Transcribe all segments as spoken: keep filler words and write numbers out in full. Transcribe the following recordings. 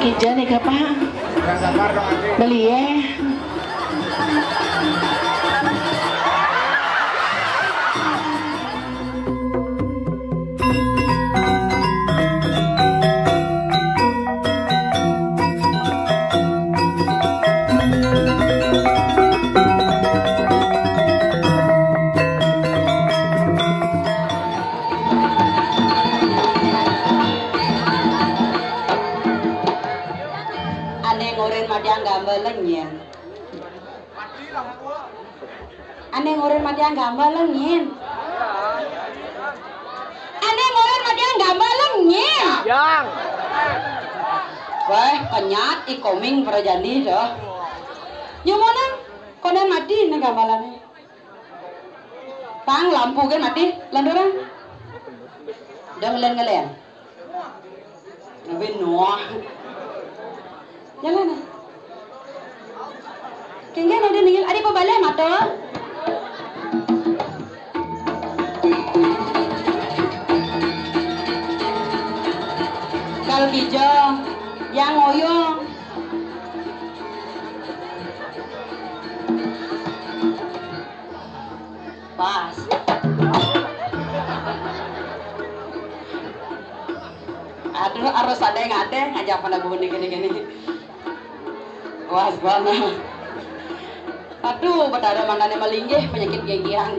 Kija nih, Kak, Pak. Beli ya. Ane ngorin mati anggamba lenyen. Ane ngorin mati anggamba lenyen. Ane ngorin mati anggamba lenyen. Yang. Wah, kenyat ikoming prajani dah. Nyumunang konen mati ne gambalane. Pang lampu kan mati, landuran. Dong len ngelen. Nabi Noah. Jalan ah. Kengge nadi ningil adi pabale mato. Kal kijo yang oyong. Pas. Aduh, harus ada yang ada ngajak pada gini gini gini. Pas banget. Aduh, betara manane malinggih penyakit gegian.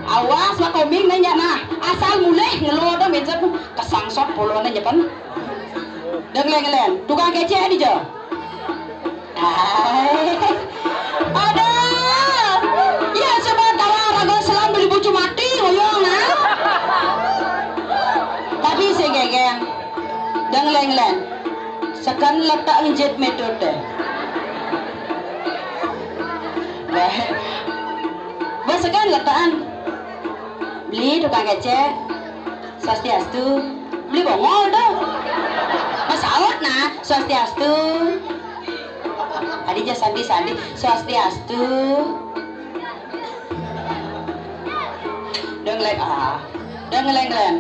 Awas lah koming nanya nah, asal mulih ngelo ada mencet kesangsot polone nyepen. Deng leng leng, tukang kecek di jo. Ada. Ya, sebab tawa raga selam beli bucu mati, ngoyong nah. Tapi si gegeng. Deng leng leng. Sekan letak ngejit metode. Bah. Bah sekan letakan. Beli tukang kecek. Swastiastu. Beli bongol tuh. Masaut nah, swastiastu. Tadi jas sandi-sandi, swastiastu. Dong lek ah. Dong lek len.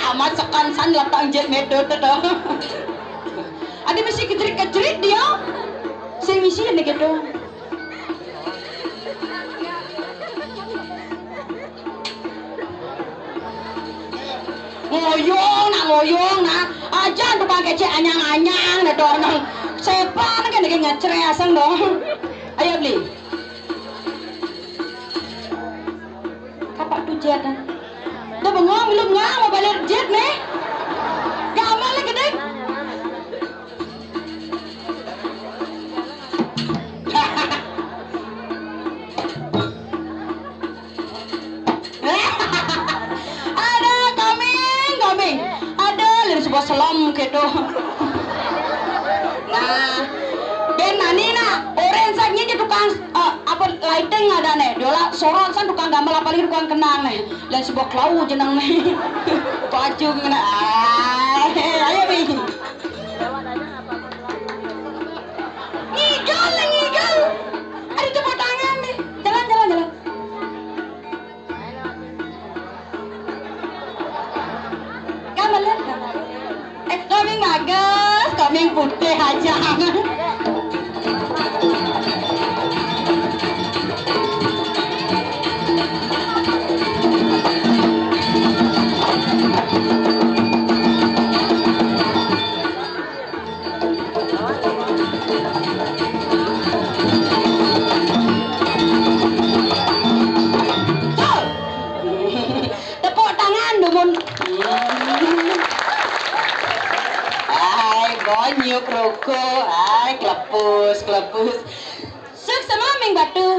Amat sekan san letak jet metode tuh. Ada mesti kejerit-kejerit dia. Saya misi ini gitu. Ngoyong nak ngoyong nak. Aja tukang kecek anyang-anyang nak dorong. Sepan kan lagi ngecre aseng dong. Ayo beli. Kapak tu jet dah. Dah bengong belum ngah mau balik jet nih. Gamal lagi deh. Ada coming, coming. Ada lin sebuah selam gitu. Nah, ben nani nah, orange saja tukang eh, apa lighting ada nih. Diolah sorot san tukang gambar apalagi tukang kenang nih. Lin sebuah klau jenang nih. Baju kena. Ah, ayo nih. Ngigal, ngigal. Ada tepuk tangan nih. Jalan, jalan, jalan. Kamu lihat, kamu. Eh, kambing bagus, kambing putih aja. Tepuk tangan, dumun. Ai, bonyuk ruko. Ai, klepus, klepus. Suk semaming batu.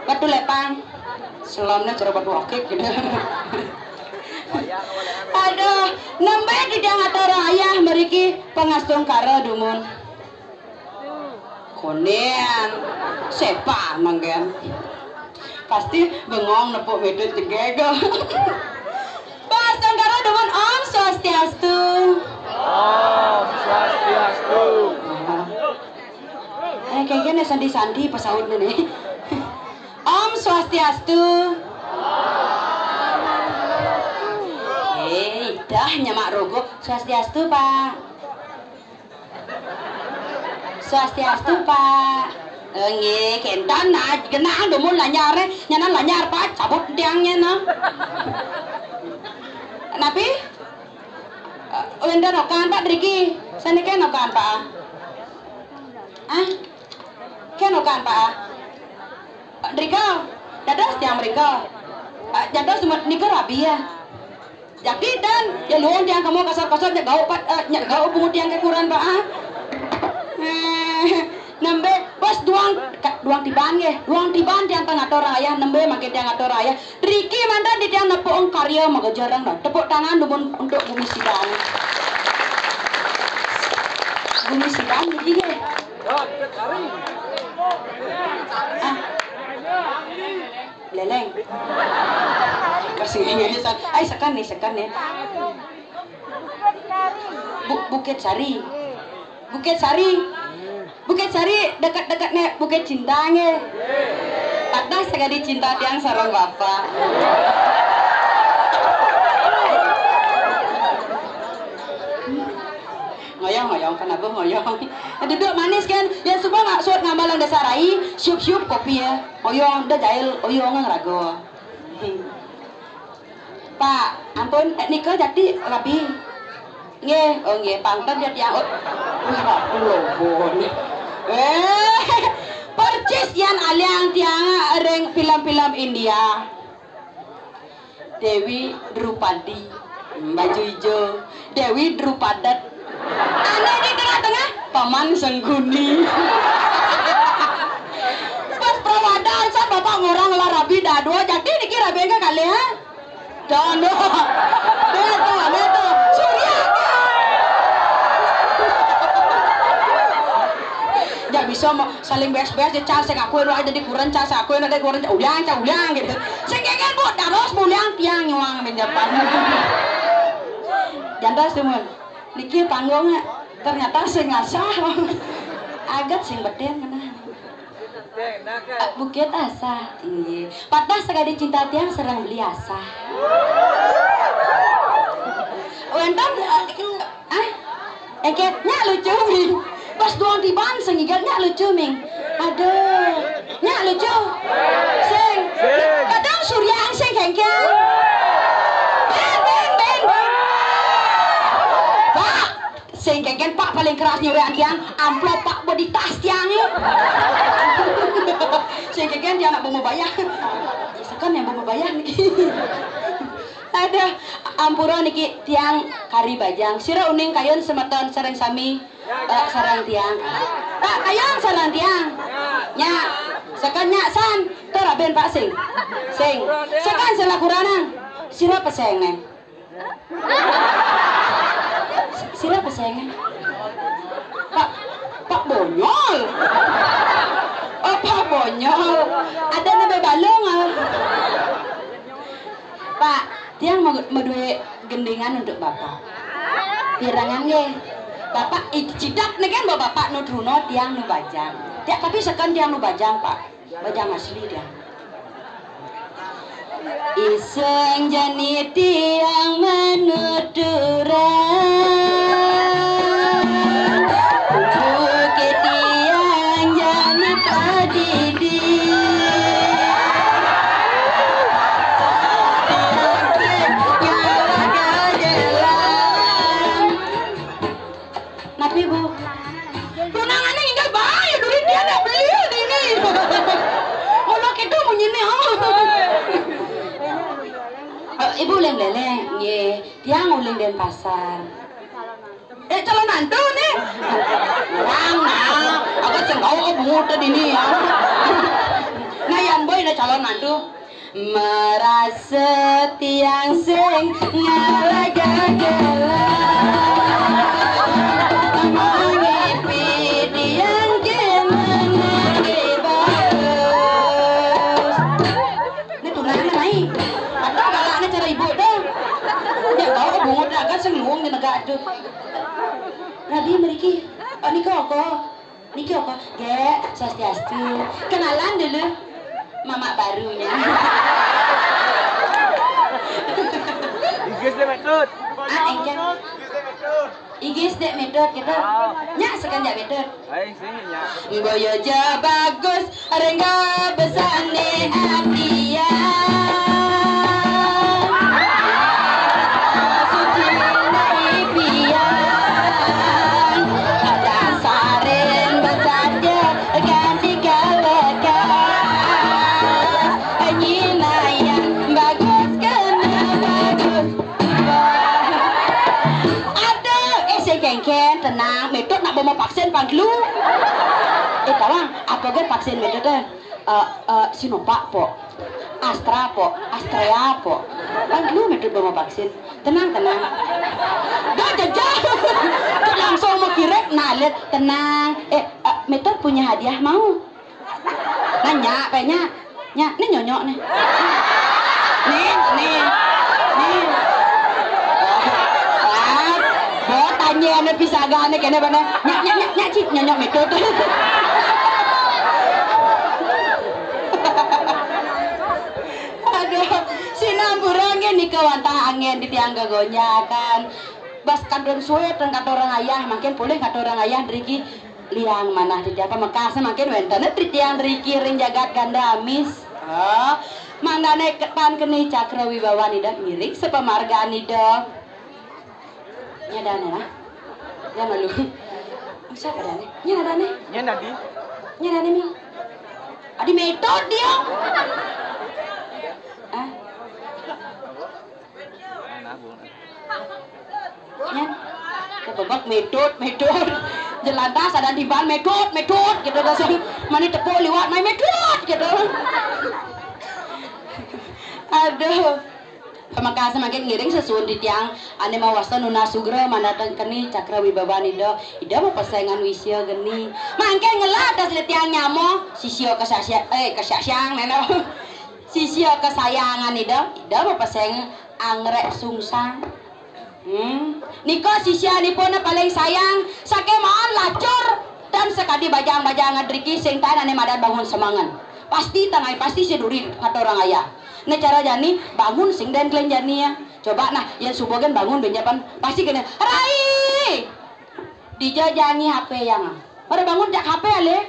Batu lepang. Selamnya cara batu akik gitu. Aduh, nembe di dang atau orang ayah meriki pengastungkara dumun. Konean, sepa manggen. Pasti bengong nepuk medut jegego. Pengastungkara dumun Om Swastiastu. Om Swastiastu. Eh, kayak gini sandi-sandi pesautnya nih. Swastiastu. Eh, dah nyemak rogo. Swastiastu, Pak. Swastiastu, Pak. Eh, nggih, kénten nah, genah dumun lanyar, eh. Nyanan lanyar, Pak, cabut tiangnya, nah. Napi? Eh, wénten okan, Pak, driki. Saniki okan, Pak. Ah? Kén okan, Pak. Drika, dados tiang mrika. Ah, dados nika rabi ya. Jaki dan ya luwung tiang kamu kasar-kasar nyegau pat, eh, nyegau bungut tiang kekuran, Pak, ah. Eh, nembe bos duang ka-, duang tiban nggih. Duang tiban tiang teng atur ayah, nembe mangkin tiang atur ayah. Driki mantan di tiang nepuk karya maga jarang dah. Tepuk tangan dumun untuk Bumi Sidan. Bumi Sidan driki nggih. Ah. Leleng. Masih ingat, San. Ai, sekan nih, sekan nih. Bu-, Bukit Sari. Bukit Sari. Bukit Sari dekat-dekat nih Bukit Cinta nggih. Patah sekali cinta tiang sareng Bapak. Ngoyong, ngoyong, kenapa ngoyong? Duduk manis kan? Ya, semua nggak suat ngambalang desa rai, siup-siup kopi ya. Ngoyong, udah jahil, oyong nggak ragu. Pak, ampun, eh, nika jati rabi. Nggih, oh nggih, panten ya tiang. Oh, wih, rabi lobon. Eh, percis yan aliang tiang ring film-film India. Dewi Drupadi, baju hijau. Dewi Drupadet. Ane di tengah-tengah, Paman Sengguni. Pas prawadan, san bapak ngorang lah rabi dadua, jati niki rabi enggak kali, ha? Dono. Beto, beto. Surya. Ya bisa mau saling bes-bes ya, cang sing aku eno ada di kuren, cang sing aku eno ada di kuren, cang ulang, cang ulang gitu. Sing kengken, Bu, daros ulang tiang nyuang menjapan. Janda semua. Niki panggung, ternyata sing ngasah. Aget sing beden kena. Ah, Bukit Asah, inggih. Patah sekali cinta tiang sareng Beli Asah. Wénten, eh, ah, engké, nyak lucu, Ming. Pas duang tiban sing ngigel, nyak lucu, Ming. Aduh, nyak lucu. Sing. Kadang Surya sing kéngkéng. Beng, beng, beng, beng. Pak, sing kéngkéng Pak paling keras nyuruh tiang, amplop Pak bodi tas tiang yuk. Sing kéngkéng tiang nak bunga bayar. Sekan yang bunga bayar niki. Ada ampura niki tiang kari bajang. Sira uning kayun semeton sareng sami, eh, sareng tiang. Pak kayun sareng tiang. Nya, sekan nya san. Tur aben Pak sing. Sing. Sekan selakuranang. Sira peseng neng. Sira apa sayangnya? Pak, Pak Bonyol. Oh, Pak Bonyol. Ada nabe balong, ah. Pak, tiang mau, mau duwe gendingan untuk Bapak. Pirangan nggih. Bapak, i-, cidak nih kan, Bapak nu truna, tiang nu bajang. Tiang, tapi sekan tiang nu bajang, Pak. Bajang asli dia. Iseng jani tiang manuturan, bukit tiang jani padidi. Nyawa gajelan. Napi, Bu? Tunangané inggih baé, duit dia ndak beli dini. Mula kita munyiné, oh. Eh, Ibu uling lélé, nggih. Tiang uling Denpasar. Eh, calon mantu nih. Orang nah, aku sing gawa bungut dini ya. Nah, yan boy na calon mantu. Merasa tiang sing ngalah jalan, mangipi tiang ke mengibaus. Ini tunangan mai. Atau galaknya cara ibu tuh. Ya tahu bungut agak sing nuwung di negak tuh. Rabi meriki. Oh, niko kok. Niki apa? Gek, swastiastu. Kenalan dulu. Mamak barunya. Igis deh metut. Ah, engken. Igis deh metut gitu. Nyak sekenjak metut. Hai, sini nyak. Boyo ja bagus, rengga besane apian. Suci nai pian. Ada saren besar je ganti kalekas. Nyinayang bagus kena bagus. Aduh, eh, sing kengken, tenang. Metut nak bawa vaksin pang dulu. Eh, tawang, apa gen vaksin metut eh? Eh, eh, Sinovac po, Astra po, Astrea po. Pang dulu metut bawa vaksin. Tenang, tenang. Dah jajah. Langsung mau kirek, nah, lihat, tenang. Eh, eh, metut punya hadiah mau? Nanya, kayaknya. Nya, nih nyonyok nih. Nih, nih, nih. Wah, wah, tanya nih pisagane kene bana. Nyak, nyak, nyak, nyak, cik, nyonyok metut. Aduh, sinampura nggih nika wantah angin di tiang gegonjakan. Bas kadon suwe ten katorang ayah, mangkin polih katorang ayah driki liang manah titiang pamekas mangkin wenten titiang driki ring jagat Ganda Amis. Oh, mangdane ketan keni cakra wibawan Ida ngiring sepamargan Ida. Nyadane lah. Ya malu. Siapa dane? Nyadane. Nya nadi? Nyadane mi. Adi metut dia. Ah. Nabung. Nyen. Kebebek metut, metut. Jelantah sadang tiban metut, metut gitu dah. Mani tepuk liwat main metut gitu. Aduh. Pamekas mangkin ngiring sesuun titiang ane mawasta nunas sugra mandatang keni cakra wibawan Ida. Ida mapesengan wisia geni. Mangkin ngelah atas titiang nyama sisia kesasya eh kesasyang neno. Sisia kesayangan Ida, Ida mapeseng anggrek sungsang. Hmm. Nika sisianipun paling sayang, sakémaon lacur, tan sakadi bajang-bajang driki sing tan ané madan bangun semengan. Pasti tangai, pasti siduri ngaturang ayah. Né cara jani bangun sing den klen jani ya. Coba nah, yén subuh gén bangun benjapan, pasti kéné, "Rai! Dija jani H P yang?" Pada bangun jak H P alé.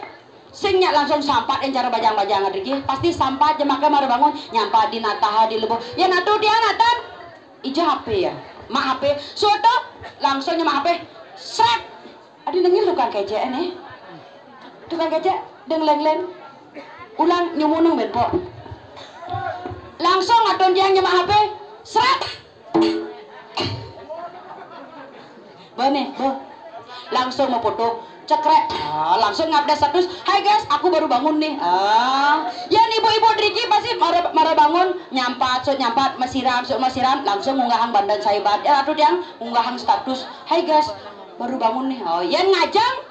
Sing nyak langsung sampat encara bajang-bajang driki. Pasti sampat ja maké mara bangun, nyampat di nataha di lebuh. Yén atuh tiang natan, ija H P ya. Mak H P, suatu langsung nyemak H P. Sret. Adi nengil tukang kejek né. Tukang kejek deng leng-leng. Ulang nyumuneng benpok. Langsung atun tiang nyemak H P. Sret. Beuh nih, beuh. Langsung mafoto. Cekrek. Ah, langsung ngupdate status. "Hai guys, aku baru bangun nih." Ah, yén ibu-ibu driki pasti mara, mara bangun, nyampat, sut nyampat, masiram, sut masiram, langsung ngunggahang bandan saibat. Ya, atuh tiang ngunggahang status. "Hai guys, baru bangun nih." Oh, yén ngajeng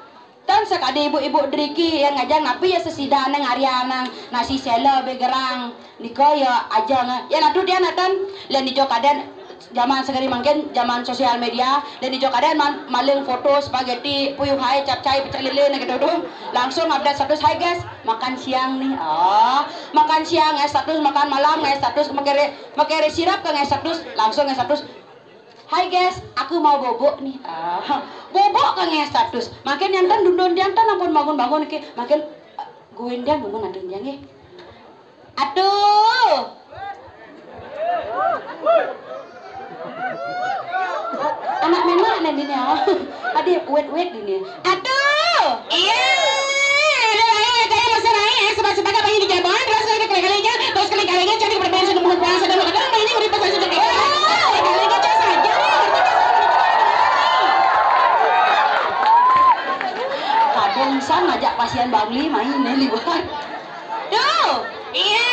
Tan sakadi ibu-ibu driki yang ngajeng napi ya sesidané ngarianang nasi sela begerang. Nika ya ajeng. Ya natu dia natan. Lain ijo kadén zaman segari mangkin zaman sosial media. Lain ijo kadén man-, maling foto spaghetti puyuh hai capcay pecel lele nah gitu tuh. Langsung update status, "Hai guys, makan siang nih." Oh, makan siang nge status, makan malam nge status, makere makere sirap ke nge status, langsung nge status. "Hai guys, aku mau bobok nih." Ah, bobok ka nge status. Makin yang tan dundun dia tan ampun bangun-bangun ke. Makin, eh, guin dia nunggu nanti dia nggih. Aduh. Anak menak nih dini ya. Adi wet-wet dini. Aduh. Iya. Ada lain aja yang masih naik ya, sebab-sebab apa ini jaban, terus kali-kali aja, terus kali-kali aja jadi bermain sudah mengumpul, sudah mengumpul, ini udah pasang sudah kayak kali-kali aja saja. Kadung san ngajak pasien Bangli main nih liwat. Duh. Iya.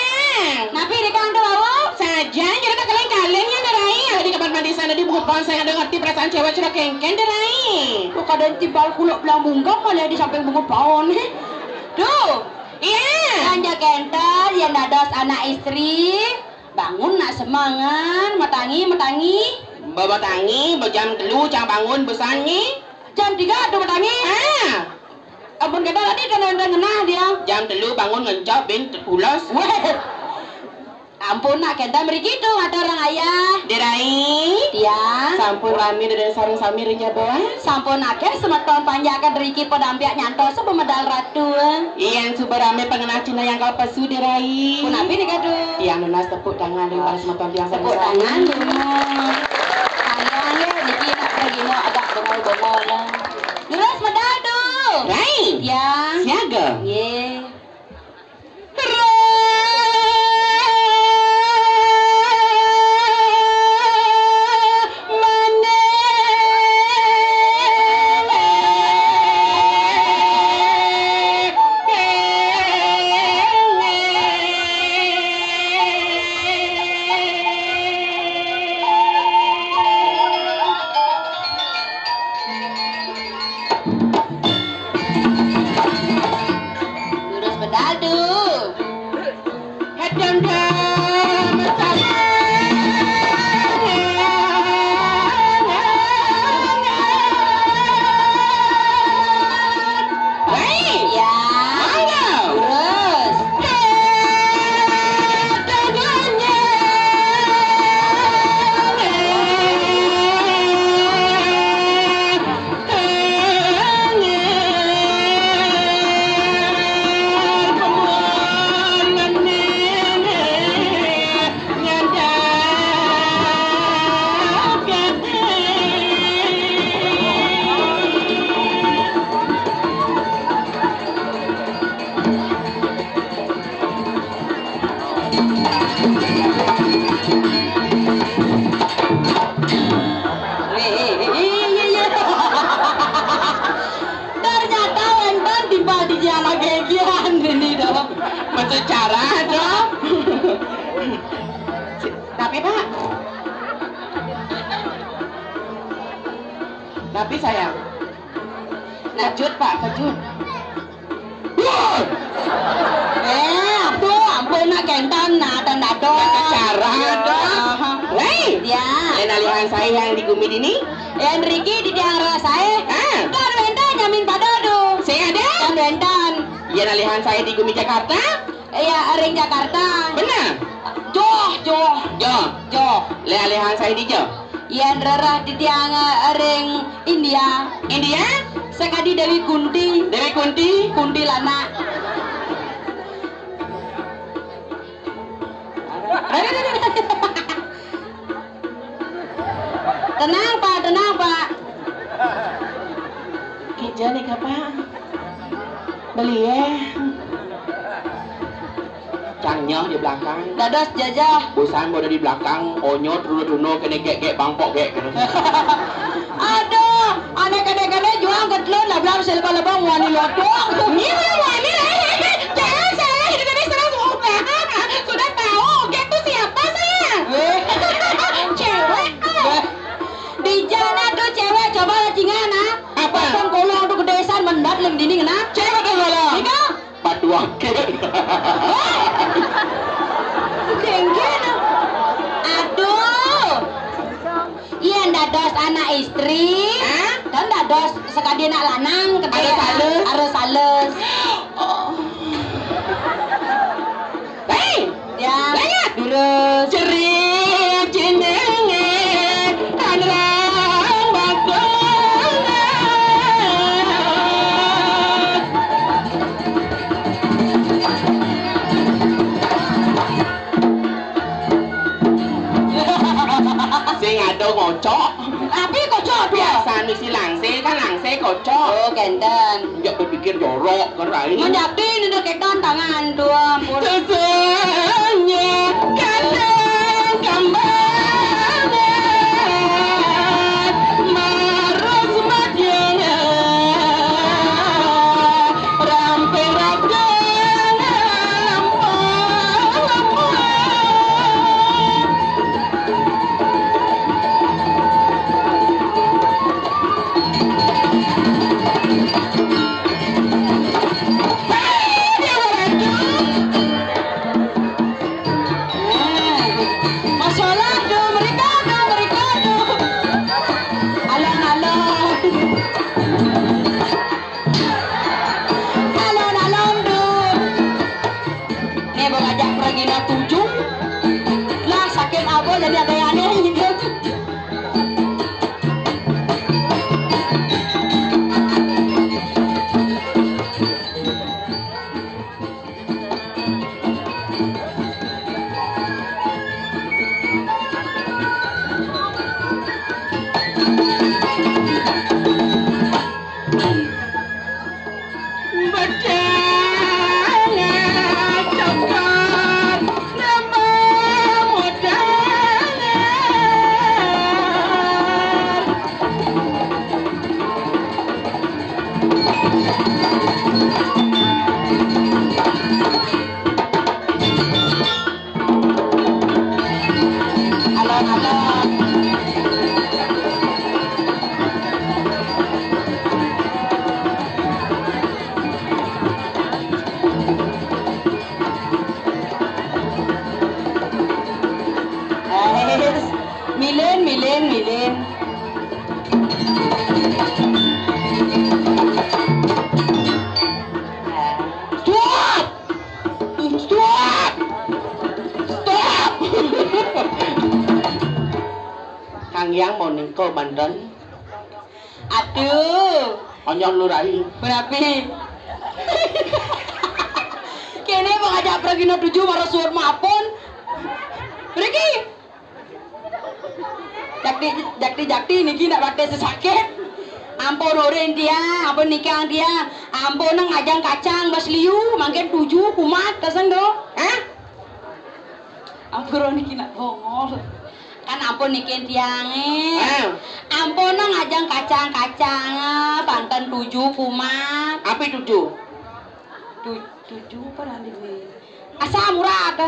Napi di kantor awak? Saja, jadi tak kalian-kalian ya, Rai. Ada di kamar mandi sana di buku saya ada ngerti perasaan cewek curah kengken, Rai. Tuh kadang timbal kuluk belang bunggam malah di samping bungut paon. Duh. Iya. Lanjak kenter, yang dados anak istri, bangun nak semangan, matangi, matangi. Ba matangi, ba jam telu cang bangun besan nyi. Jam tiga tuh matangi. Ah. Ampun Kita tadi kan udah ngenah dia. Jam telu bangun ngencok bin ulos. Weh. Ampun nak, kita mriki to ngatur orang ayah. Dirai. Tiang. Sampun rame dherek sareng sami ring jaba. Sampun akeh semeton panjaken riki padampiak nyantos sebemedal ratu. Yen suba rame pangenah Cina yang kalpesu, Dirai. Punapi nika, Dul? Tiang nunas tepuk tangan ring para semeton tiang sareng sami. Tepuk tangan, Dul. Sayang ya, niki nak pergi no agak bengol-bengol. Nunas medal, Dul. Rai. Tiang. Siaga. Nggih. Durus bedadu. Baik. Ya. Mangga. Durus. Ternyata wénten timpal di jalan gegian ini dong. Mensejarah dong. Tapi, Pak. Tapi, sayang. Kejut, Pak, kejut. Eh, aduh, ampun nak kénten, nah, dan dados. Cara dong. Hei. Ya. Yen alihan saé yang di gumi dini? Yen riki di tiang rara saé. Ah. Kan wénten nyamin pada, duh. Sing ada? Kan wénten. Yen alihan saé di gumi Jakarta? Iya, ring Jakarta. Bener? Joh, joh. Joh. Joh. Lé alihan saé di joh? Yen rereh titiang, eh, ring India. India? Sakadi Dewi Kunti. Dewi Kunti? Kuntilanak. Tenang, Pak, tenang, Pak. Kija nih, Pak. Beli ya. Cang nyeh di belakang. Dados jajah. Bosan bodo di belakang, onyot runo-runo kene gek-gek bangkok gek. Aduh, ane kene-kene juang ketelun lah belam seleba-leba muani lodong. Ini lah muani lah, eh, eh, eh, jangan salah, ini tadi salah semua. Sudah tahu, gek tuh siapa saya? Eh. Cewek. Eh. Di jana tuh cewek, coba lacingan, ah. Apa? Potong kolong tuh gedesan, mendat lem dinding, nah. Cewek tuh kolong. Ika? Paduake. Dengke, nah. Aduh. Yen dados anak istri, hah? Kan dados sekadi anak lanang, kedai harus halus. Harus halus. Oh. Hei! Ya. Layat. Durus. Cerik jenenge tanrang bagus. Sing ada ngocok. Tapi kocok dua. Biasa misi langse kan langse kocok. Oh, kenten. Njak berpikir jorok kan rai. Menjapi nenda ketan tangan dua ampun. Sesungnya kadang kambangan marus madya ramping raga lampu-lampu. Manten. Aduh. Onyon lu rai. Berapi? Kene mau ngajak pergi no tujuh marah suar mapun. Pergi. Jakti, jakti, jakti niki nak batis sakit. Ampun urin dia, ampun nikang dia. Ampun nang ajang kacang bas liu, mangkin tujuh kumat tasang do. Hah? Ampun niki nak bongol. Kan ampun niki tiange. Ah. Ampun nang ajang kacang-kacang, banten tujuh kumat. Apa tujuh? Tu-, tujuh apa nanti ni? Asam urat.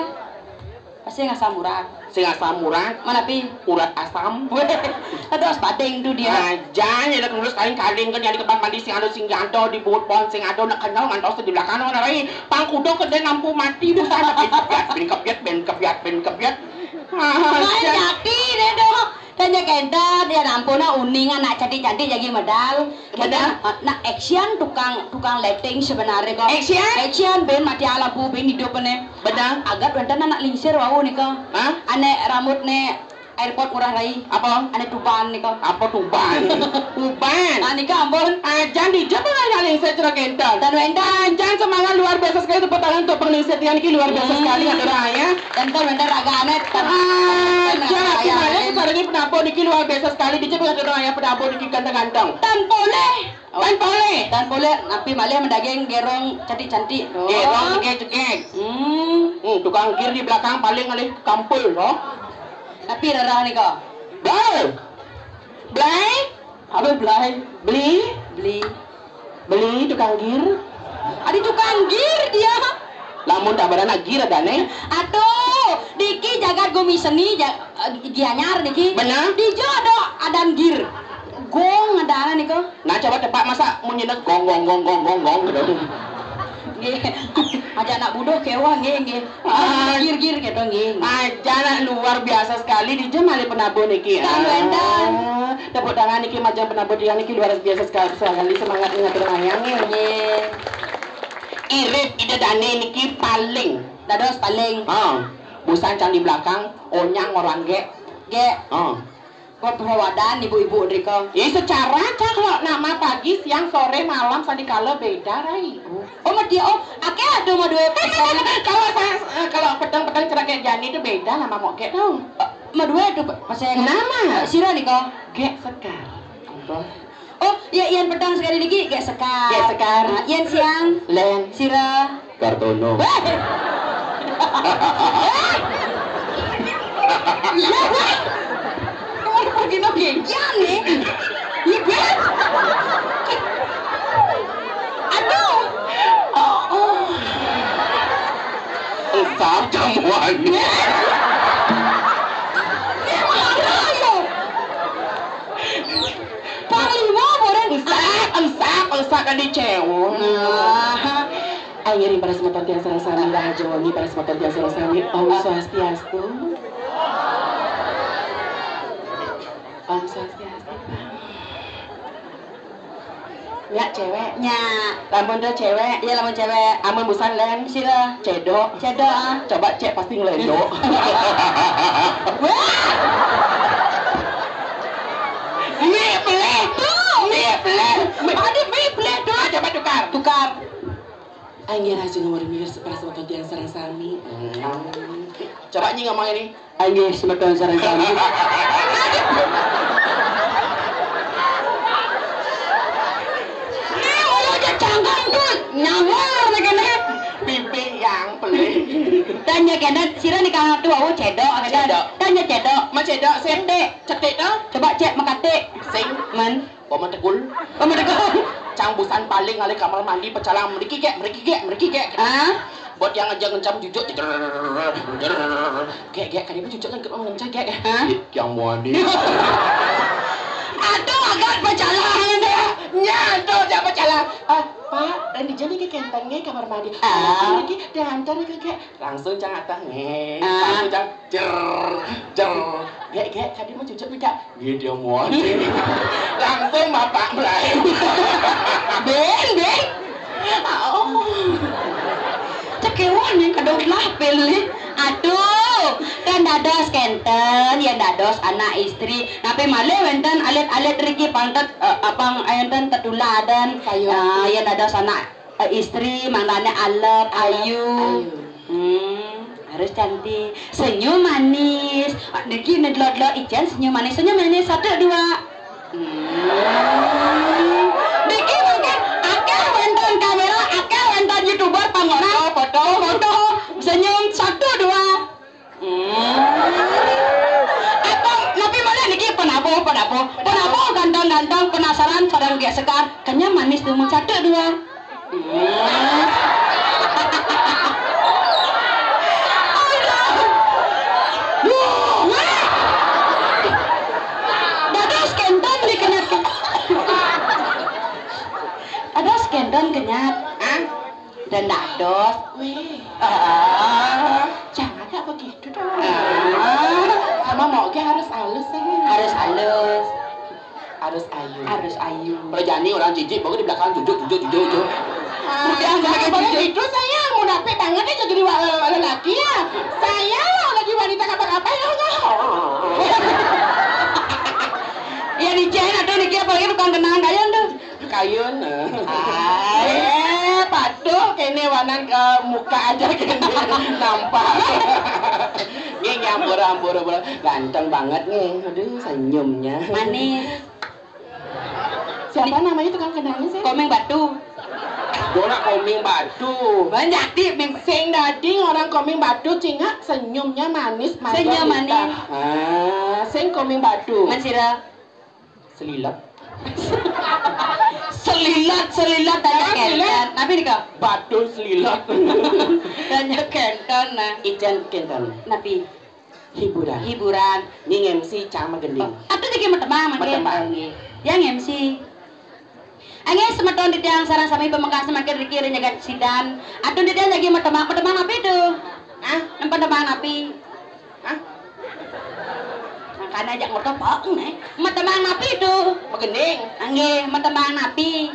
Pasti asam urat. Sing asam urat. Mana pi? Urat asam. Terus badeng tu dia. Aja ya dah terus kaling-kaling kan yang di kebang mandi sing ada sing janto di buut pon sing ada nak kenyal ngantos di belakang orang rai. Pang kudo ke dia lampu mati bukan tapi kebiat bin kebiat bin kebiat bin kebiat. Main jati deh dong. Tanya kenta dia nampuna uning anak cantik-cantik lagi medal. Benar. Kenta, eh, nak action tukang tukang lighting sebenarnya kok. Action? Action ben mati lampu ben hidup ne. Benar. Agat wenten anak lingsir wau nika. Hah? Ane rambut ne airport Ngurah Rai. Apa? Ane tuban nika. Apa tuban? Tuban. Ah, nika ampun. Ajan dija pengen lingsir cera kenta. Dan wenten. Ajan semangat luar biasa sekali tepuk tangan untuk penglingsir tiang niki luar biasa sekali atur raya. Dan kan wenten raga anet. Aja, gimana nih, para ini penampo niki luar biasa sekali. Dija pengen atur raya penampo niki ganteng-ganteng. Tan boleh. Tan boleh. Tan boleh, napi malih mendaging gerong cantik-cantik. Gerong cegek-cegek. Hmm. Hmm, tukang kir di belakang paling alih kampul, no. Tapi rarah nika. Blai. Blai. Apa blai? Beli. Beli. Beli tukang gir. Ada tukang gir dia. Lamun tak beranak gir ada nih. Aduh, niki jagat gumi seni ja-, eh, Gianyar niki. Benar. Dija ada adan gir. Gong ada nika. Nah, coba tebak masa munyi gong gong gong gong gong gong gitu. Nggih. Aja anak buduh kewah nggih nggih. Ah. Gir-gir gitu nggih. Aja anak luar biasa sekali dija malih penabuh niki. Kan wenten. Tepuk tangan niki majeng penabuh tiang niki luar biasa sekali, sekali semangat ngatur mayang nggih. Nggih. Irit ida dane niki paling. Dados paling. Ha. Busan cang di belakang, onyang orang gek. Gek. Ha. Kok perawadan ibu-ibu drika? Ya, secara cak kalau nama pagi, siang, sore, malam, sandikala beda, Rai. Oh, mesti, oh, akeh ada mau dua. Kalau sa-, eh, kalau petang-petang cerak kayak Jani itu beda nama mau kayak tau. Mau dua itu, Pak, saya. Nama? Eh, sira nika. Gek Sekar. Apa? Oh, ya, yen petang sekali lagi, Gek Sekar. Gek Sekar. Ah, yen siang. Len. Sira. Kartono. Weh! Weh! Iya, weh! Kamu pergi no gegian nih. Iya, weh! Aduh! Oh, oh. Esap jamuan. Weh! Ini marah, ayo. Panglima, boren. Esap, esap, esap kan dicewon. Nah. Ayo ngiring para semeton tiang sareng sami, rahayu wengi para semeton tiang sareng sami. Om Swastiastu. Om Swastiastu. Nyak cewek. Nyak. Lamun dia cewek. Iya, lamun cewek. Amun busan len. Sira. Cedok. Cedok, ah. Coba cek pasti ngelendok. Wah! Mie beleh. Tuh, mie beleh. Ada mie beleh tuh. Ah, coba tukar. Tukar. Anggir aja ngomong mikir sepas waktu tiang sareng sami. Hmm. Coba nyi ngomong ini. Anggir semeton sareng sami. Ini mulut aja cangkang tuh nyawar nih kena. Pipi yang pelit. Tanya kena, sira nih kang tuh, oh, cedok, kena. Cedok. Tanya cedok. Ma cedok, sing. Cetik. Cetik tuh. Coba cek mekatik. Sing. Men. Paman Tegul. Paman Tegul. Cang busan paling ngalih kamar mandi pecalang mriki gek, mriki gek, mriki gek. Ah? Buat yang aja ngencam jujuk. Jer, jer. Gek, gek, kali ini jujuk kan gek ngencam gek. Hah? Yang mandi. Aduh, agak pecalang deh. Nyanto aja pecalang. Ah, Pak, dan di jadi ke kentangnya kamar mandi. Ah. Lagi diantar ke gek. Langsung cang atah nge. Ah. Langsung cang jer, jer. Gek, gek, tadi mau cucuk tidak? Nggih, dia mau. Langsung bapak mulai. Ben, ben. Oh. Cekewan yang kedua lah pilih. Aduh, kan dados kenten, ya dados. Terus anak istri, napi malih wénten alit-alit riki pantet, eh, apang wénten tetuladan. Kayun. Ah, yén dados anak, eh, istri, mangdané alep, ayu. Ayu. Hmm, harus cantik. Senyum manis. Ah, niki nedlok-delok icén senyum manis. Senyum manis, satu, dua. Hmm. Niki mungkin akéh wénten kaméra, akéh wénten YouTuber, pang foto, foto, foto. Senyum, satu, dua. Hmm. Apa, napi malih niki penabuh, penabuh. Penabuh ganteng-ganteng, penasaran sareng Gék Sekar. Kenyam manis dumun, satu, dua. Hmm. Aduh. Duh, wéh. Dados kénten dikenyat. Dados kénten kenyat. Hah? Dan dados. Wéh. Ah. Jangan ya begitu dong. Ah. Sama mau ge harus halus, sayang. Harus halus. Harus ayu. Harus ayu. Kalau jani orang jijik, baru di belakang jujur, jujur, jujur, jujur. Ah, jangan boleh gitu, sayang. Munafik banget ya jadi wa-, lelaki ya. Saya lagi wanita kata-kata ya. Ya, dicen atuh niki, apalagi tukang kenang kayun tuh. Kayun. Hai. Eh, patuh kéné wanan ke muka aja kéné nampak. Nggih, nggih, ampura, ampura, ampura. Ganteng banget nih. Aduh, senyumnya. Manis. Siapa namanya tukang kenangnya, sih? Komeng Batu. Dona Komeng Batu. Banyak, Ti, Meng. Sing dadi orang Komeng Batu, cingak senyumnya manis, manis. Senyum manis. Ah, sing Komeng Batu. Man sira. Selilat. Selilat, selilat, tanya. Jangan selilat. Kénten. Napi nika? Batu selilat. Tanya kénten, nah. Ijen kénten. Napi? Hiburan. Hiburan. Ning M C cang magending. Oh, atuh jagi matemang, mangkin. Matemang. Nggih. Yang M C. Nggih, semeton titiang sareng sami pamekas mangkin riki ring jagat Sidan. Atuh titiang jagi matemang, matemang napi tuh? Hah? Matemang napi? Hah? Makanya ajak motor pok, nih. Matemang napi tuh? Magending. Nggih, matemang napi?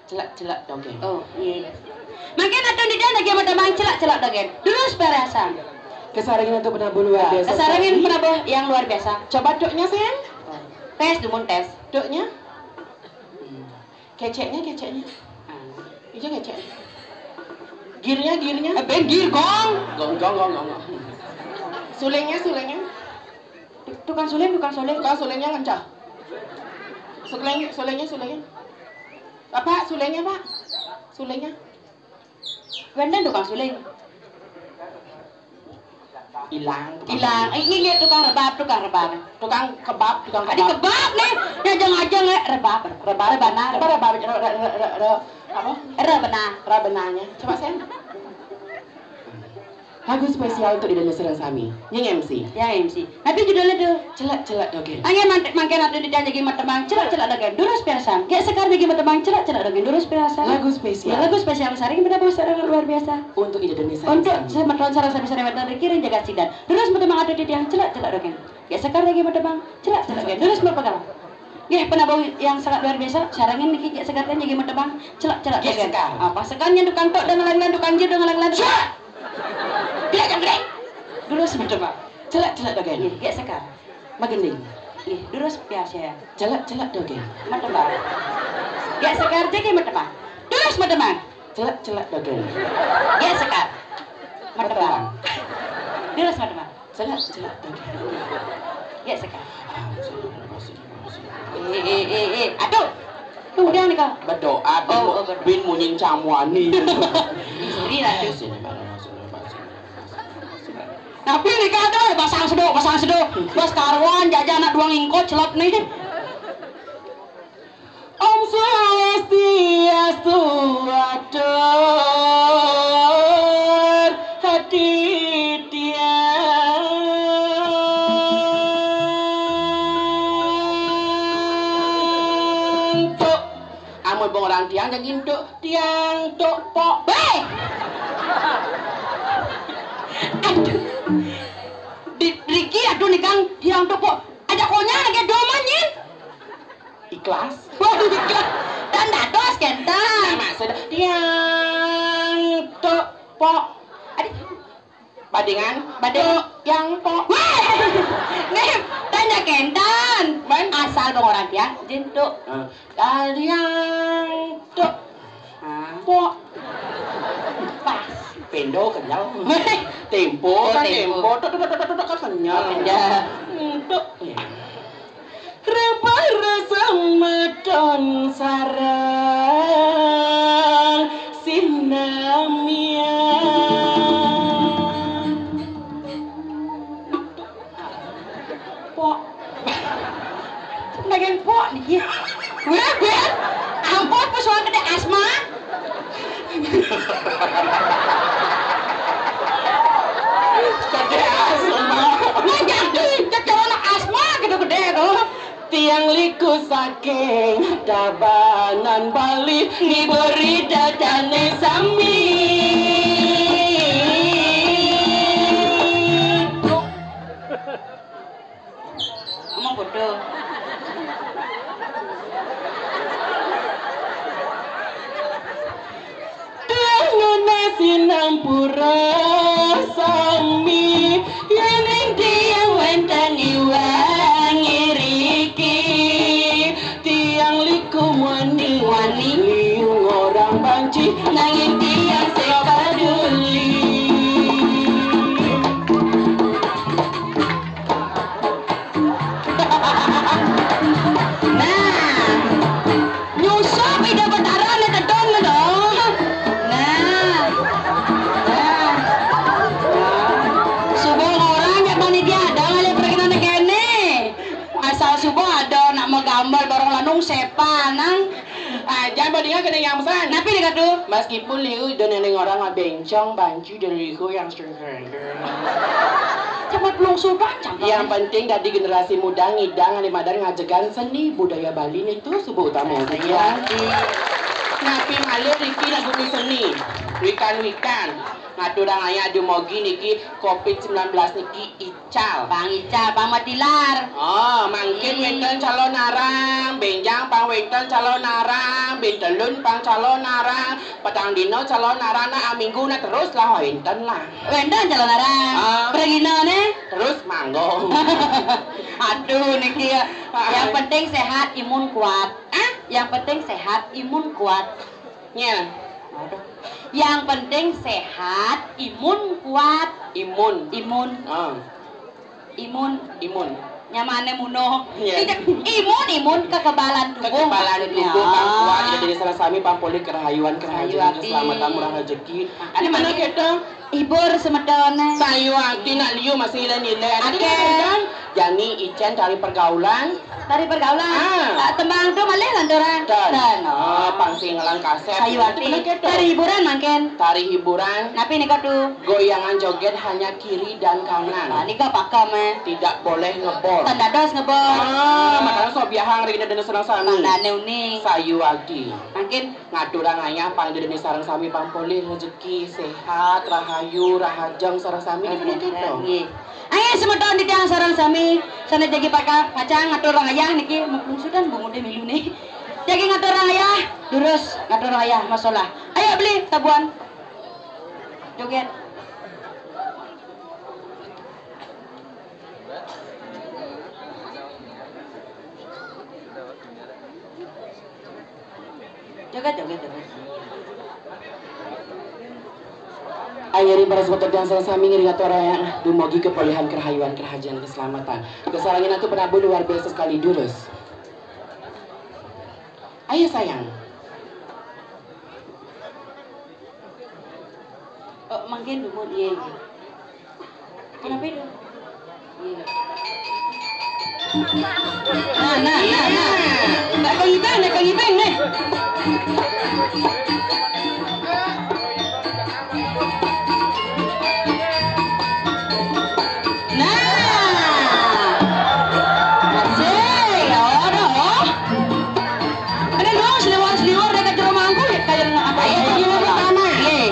Celak-celak dogén. Oh, iya. Mangkin atuh titiang jagi matemang celak-celak dogén. Durus pariasan. Kasarengin atuh penabuh luar biasa. Kasarengin penabuh yang luar biasa. Coba duknya, sayang. Tés, dumun tés. Duknya. Keceknya, keceknya. Ah. Iya, kecek. Girnya, girnya. Eh, ben gir, gong. Gong, gong, gong, gong, gong. Sulingnya, sulingnya. Tukang suling, tukang suling. Tukang sulingnya ngencah. Suling, sulingnya, sulingnya. Bapak, sulingnya, Pak. Sulingnya. Wénten tukang suling. Ilang, tukang. Ilang. Eh, ini lihat tukang rebab, tukang rebab. Tukang kebab, tukang kebab. Adi kebab nih, ngajeng-ngajeng, eh, rebab. Rebab. Rebana. Apa rebab? Re-, re-, re-, re-, re-, apa? Rebana. Rebananya. Coba, Sen. Lagu spesial untuk Ida sareng sami. Nying M C. Ya, M C. Tapi judulnya tuh. Celak-celak dogén. Ayo, mangkin atuh titiang jagi matemang, celak-celak dogén. Durus pariasan. Gék Sekar jagi matemang, celak-celak dogén. Durus pariasan. Lagu spesial. Ya, lagu spesial sareng penabuh sareng luar biasa. Untuk Ida sareng sami. Untuk semeton sareng sami-sami wénten riki ring jagat Sidan. Durus matemang atuh titiang, celak-celak dogén. Gék Sekar jagi matemang, celak-celak dogén. Durus matemang. Nggih, penabuh yang sangat luar biasa, sarengin niki Gék Sekar jagi matemang, celak-celak dogén. Gék Sekar. Apa sekarnya tukang tok dan lain-lain, tukang jil dan lain-lain. Celak! Gék yang gedé. Durus matemang. Celak-celak dogén. Nggih, Gék Sekar. Magending. Nggih, durus pariasan. Celak-celak dogén. Matemang. Gék Sekar jagi matemang. Durus matemang. Celak-celak dogén. Gék Sekar. Matemang. Matemang. Durus matemang. Celak-celak dogén. Gék Sekar. Eh, eh, eh, eh. Aduh. Tuh, udah nih, Kak. Berdoa, bin, oh, mu-, oh, berdoa. Bin munyin camuani. Sorry, Ratu. Tapi nih, Kak, tuh, pasang seduk, pasang seduk. Bos karuan, jajan anak dua ngingkot, celap nih. Om Swastiastu, atur hati tiang. Tuk. Amun bong orang tiang, jangan tuk. Tiang tuk pok. Béh! Aduh. Di, Riki, aduh, nih, Kang. Tiang tuk pok. Ada konya lagi doman, nyin. Ikhlas. Waduh, ikhlas. Dan dados, kénten. Nah, maksud tiang tuk pok. Aduh. Padingan, badé yang pok. Wéh! Nih, tanya kénten. Man? Asal bang orang tiang, jentuk. Ah. Tariang tuk. Ah. Pok. Pas. Pendo kenyal. Tempo. Oh, kan tempo. Tempo. Tuk, tuk, tuk, tuk, tuk, kan kenyal. Oh, kenyal. Hmm, tuk. Rempah rasa maton sarang sinamian. Pok. Pengen pok nih. Wéh, wéh. Ampun, pesuang gede asma. Gede asma. Nah, jadi, cek anak asma gede-gede tuh. Tiang liku saking Tabanan Bali, ngiburi dadané sami. Ngomong bodoh. Nunas sinampura sami, yén ing tiyang wénten iwang iriki. Tiyang liku wani-wani, liu ngorang banci, nanging tiyang sing paduli. Nah, nyusup Ida Betara né tedun né dong. Nah. Nah. Suba orang jak panitia ada ngalih perkenalan kéné. Asal suba ada nak magambar barang lanung sepanang. Ah, jangan bodinga kena yang pesan. Napi nika tuh? Meskipun liu dan nenek orang bencong banci dari liku yang Cepat belum suba, cangkem. Yang penting dadi generasi muda ngidang ane madan ngajegan seni budaya Bali nitu suba utama. Iya. Napi malih niki nak gumi seni. Wikan-wikan. Ngaturang ayah dumugi niki covid sembilan belas niki ical. Pang ical, pang matilar. Oh, mangkin wénten calonarang, bénjang pang wénten calonarang, béntelun pang calonarang, petang dina calonarang, nak aminggu nak terus lah wénten lah. Wénten calonarang. Ah. Pragina né? Terus manggung. Aduh, niki ya. Ah. Yang penting sehat, imun kuat. Ah? Yang penting sehat, imun kuat. Nyel. Aduh. Yang penting sehat, imun kuat. Imun. Imun. Ah. Imun. Imun. Nyamané munuh. Iya. Tidak, imun, imun, kekebalan tubuh. Kekebalan tubuh, pang kuat, ya, jadi sareng sami pang polih kerahayuan, kerahayuan, keselamatan, murah rezeki. Makanya mana kita? Hibur semetoné. Sayuwakti nak liu masih nilai-nilai. Ada kan? Jani icén tari pergaulan. Tari pergaulan. Ah. Ah, tembang tu malih lanturang. Ten. Ten. Ah, pang sing ngelang kasét. Sayuwakti. Tari hiburan mangkin. Tari hiburan. Napi nika tu? Goyangan joget hanya kiri dan kanan. Ah, nika pakem, eh. Tidak boleh ngebor. Ten dados ngebor. Ah, makanya sok biahang ring dene sareng sami. Tandane uning. Sayuwakti. Mangkin ngaturang ayah pang dene sareng sami pang polih rezeki, sehat, rahayu, rahajeng sareng sami. Nggih. Ayo semeton titiang sareng sami, sané jagi paka-, pacang ngaturang ayah niki, mungsudan Bu Mude milu nih. Jagi ngaturang ayah, durus ngaturang ayah masalah. Ayo beli tabuan. Joget. Joget, joget, joget. Ayo ring para semeton titiang sareng sami ngiring aturang ayah dumugi kepolihan kerahayuan kerahajeng keselamatan. Kesalangan atu penabuh luar biasa sekali durus. Ayo sayang. Oh, mangkin dumun, iya, iya. Kenapa itu? Iya. Nah, nah, nah, nah. Nak kang Ipeng, nak kang Ipeng, nih. Nah. Asik, ya udah, oh. Ada dong, seliwar-seliwar dekat rumah aku, ya, kayak apa ya, kayak apa? Iya.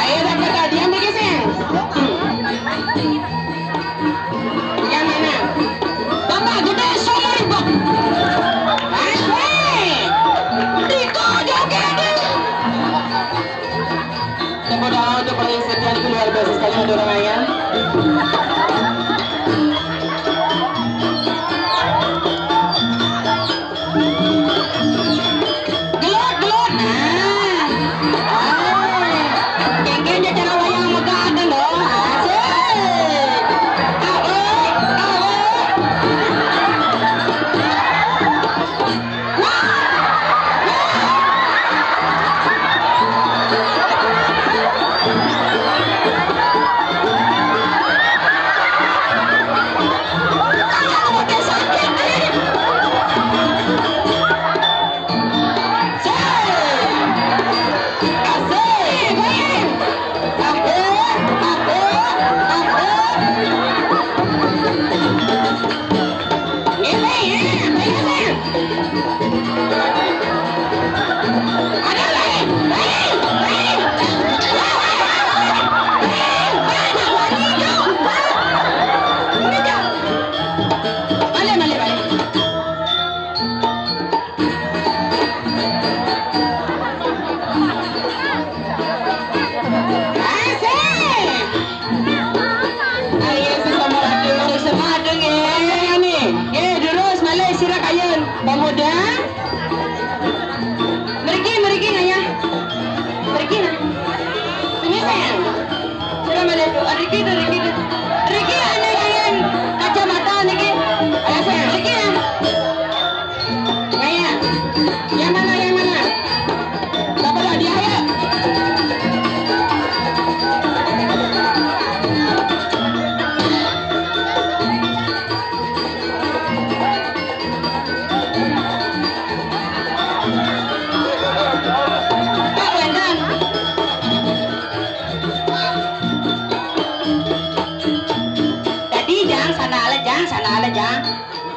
Ayo, dapat hadiah, Mbak Gisel. Gelut, gelut. Nah. Hai. Kéngkén ja cara wayang megah téh, loh. Asik. Awé, awé. Asik. Ayo, semangat dulu, semangat dulu, nggih. Nggih, terus malih sira kayun. Pemuda. Mriki, mriki, Naya. Mriki, Naya. Sini, sayang. Sira malih, Bu. Mriki, mriki. Mriki, ane kayun kacamata niki. Ayo, sayang. Mriki, ya. Naya. Yang mana, yang mana? Bapak dah dia, ya. Pak Wendan. Dadi, Jang, sana ale, Jang, sana ale, Jang.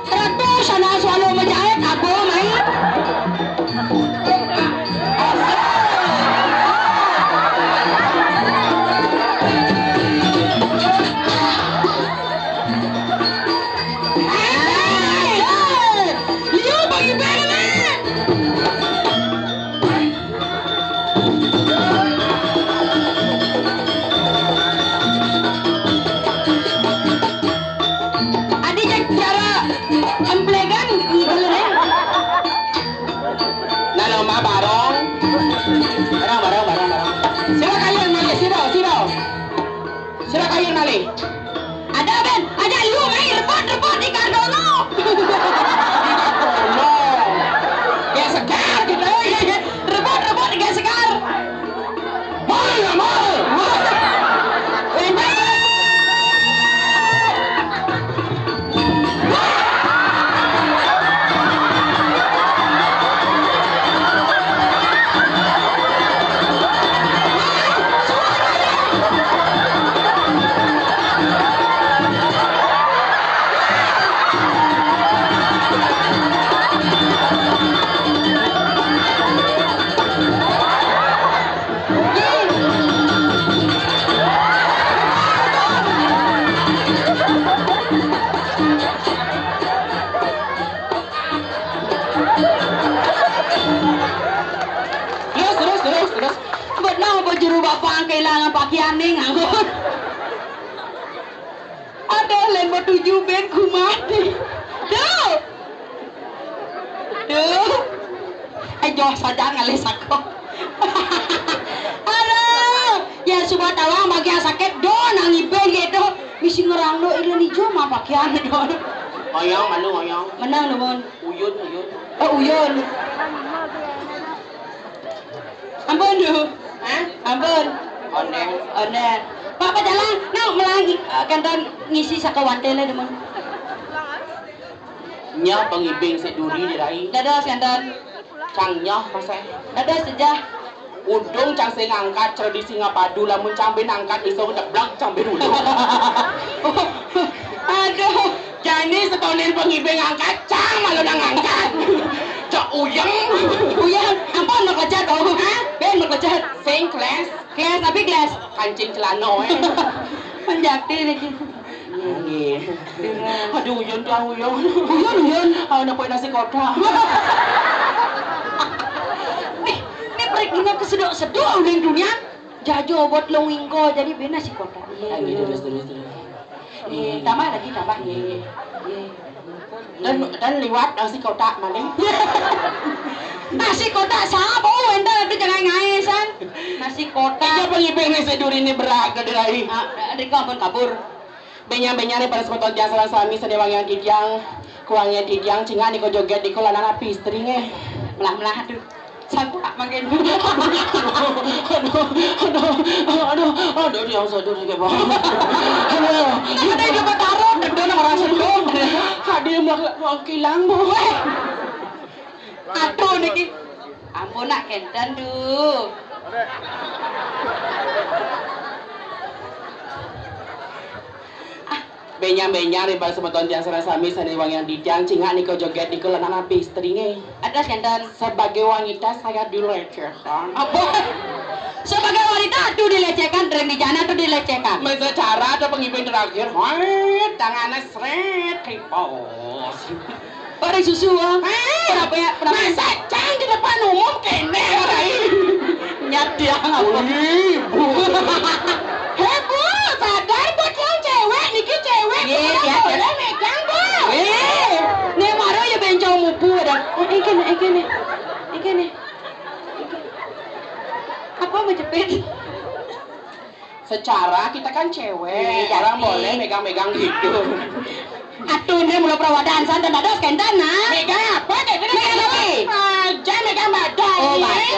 Ratu sana selalu menjahit aku, mai. Liu bagi bene. Adi cara emplegan ngibelnya. Nah, lomba barong. Barong, barong, barong, barong. Sira kayun malih, sira, sira. Sira kayun malih. Ada, Ben. Ada lu, main rebut, rebut di Kardono. Di Kardono. Ya, segar gitu. Rebut, rebut, ya, segar. Mal, ya, mal, mal. Terus, terus, terus, terus. Bener apa jero bapak kehilangan pakaian nih nganggur? Aduh, lembo tujuh ben kumati. Duh. Duh. Eh, joh saja ngalih sako. Aduh, ya suba tawang bagian sakit, duh, nang iben gitu. Misi ngerang, duh, ilun ijo mah pakaian, duh. Oyong, malu, oyong. Menang, duh, Mon. Uyun, uyun. Oh, uyun. Ampun, duh. Hah? Ampun. Ondeh. Ondeh. Pak, Pak Jalang, nah, melang, eh, kanton ngisi sakawante lah, duh, Mon. Nya pengibing sik duri dirai. Dados, kanton. Cang nyah masih. Dados sejah. Udung cang sing ngangkat, cerdi sing ngapadu, lamun cang ben angkat, iso ngedeblak cang ben udung. Aduh, jani setonin pengibing angkat, cang malu nang ngangkat. Cok uyeng. Uyeng, ampun, meklecet, oh. Hah? Ben meklecet. Sing kelas. Kelas, tapi kelas. Kancing celana, eh. Penjakti niki. Nggih. Aduh, uyun tuh, uyun. Uyun, uyun. Ah, napa nasi kotak. Nih, nih pergi nang kesedok-sedok uling dunia. Jajo buat lowingko, jadi bena nasi kotak. Iya, iya, iya. Terus, terus, terus. Iya, tambah lagi, tambah, iya, iya. Iya. Dan, dan liwat nasi kotak maning. Nasi kotak sapa? Oh, entar itu jangan ngae, san. Nasi kotak. Iya, pengibing nih seduri ini berat, Dai. Ah, Rika ampun kabur. Benya-benya nih para semeton tiang sareng sami, seni wangian titiang, kuwangian titiang, cingak nika joget nika lan anak istri nggih. Melah-melah, aduh. Sangkak mangkin. Aduh, aduh, aduh, aduh, tiang sadurung nggih, Bang. Aduh. Ada yang dapat taruh, udah orang sedung. Ada yang melakukan kilang, Bu. Weh. Aduh niki. Ampun nak kenten, duh. Benya-benya nih para semeton tiang sareng sami, seni wangian titiang, cingak nika joget nika lan anak istri nggih. Atas kenten. Sebagai wanita saya dilecehkan. Apa? Sebagai wanita aduh dilecehkan, Ren di jana tuh dilecehkan. Secara ada pengibing terakhir, hoi, tangannya seret, kripos. Pada susu, ah. Eh, kenapa ya? Kenapa? Masa cang di depan umum kene, Rai? Nyat dia ngapa? Wih, Bu. Hei, Bu, sadar buat yang cewek, niki cewek, iya, Bu, iya, boleh megang, Bu. Eh, nih maro ya bencong mupu ada. Eh, eh, kene, eh, kene. Eh, kene. Apa mau jepit? Secara kita kan cewek, iya, orang boleh megang-megang gitu. Aduh, ini mula perawadan santen dados kenten, nah. Megang apa? Kayak gini, megang apa? Aja megang badan. Oh, badan.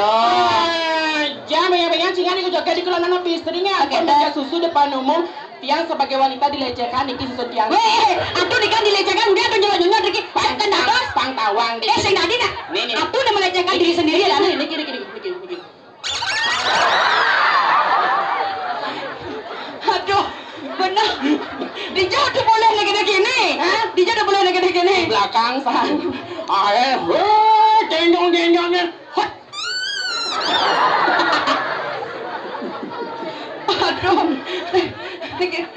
Aja megang-megang, cingan ikut joget di kelana istri nggih. Oke, ampun, megang susu depan umum. Tiang sebagai wanita dilecehkan, niki susu tiang. Weh, aduh, nika dilecehkan, udah tuh nyolot-nyolot, Riki. Weh, kan dados. Pang tawang, eh, sing tadi, nak. Nih, nih. Aduh, udah melecehkan diri sendiri, lah. Nih, niki, niki, niki, niki. Aduh, bener. Dijak udah boleh lagi begini. Hah? Dijak udah boleh lagi begini. Di belakang, san. Ae, hei, gendong, gendong, gendong. Hot. Aduh.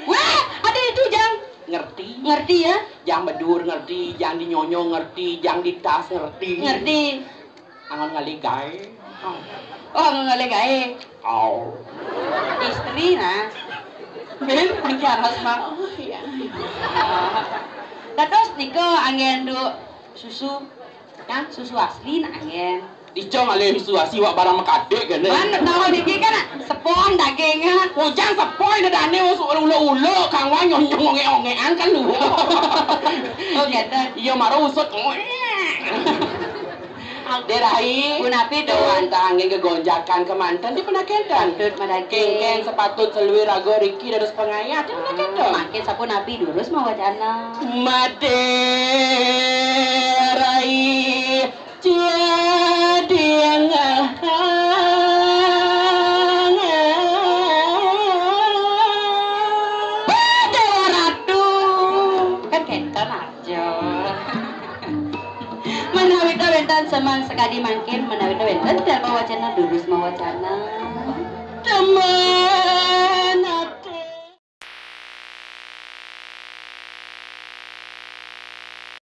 Wah, ada itu, Jang. Ngerti? Ngerti, ya? Jang bedur ngerti, jang dinyonyo ngerti, jang ditas ngerti. Ngerti. Angon ngalih gaé. Oh, angon ngalih gaé. Au. Istri, nah. Ben, iki aras, Mak. Oh, iya. Dados nika anggén nduk susu. Kan susu asli nak anggén. Ijo ngalih susu asli wak barang mekadik kéné. Mana tahu niki kan sepon dagingnya. Ujang sepon dadane wis uluk-uluk, kang wah nyonyong ongek-ongekan lho. Oh, gitu. Iya, maro usut. Dek Rai. Punapi, Dun? Wantah angin gegonjakan kemanten dipun kénten. Patut madaging. Kéngkén sepatut seluwi raga riki dados pangayah dipun kénten. Mangkin sapunapi durus mawacana? Madé Rai Jading. Déwa Ratu. Kan kénten aja. Menawi ta wénten semeng sekadi mangkin, menawi ta wénten darma wacana durus mawacana. Demam.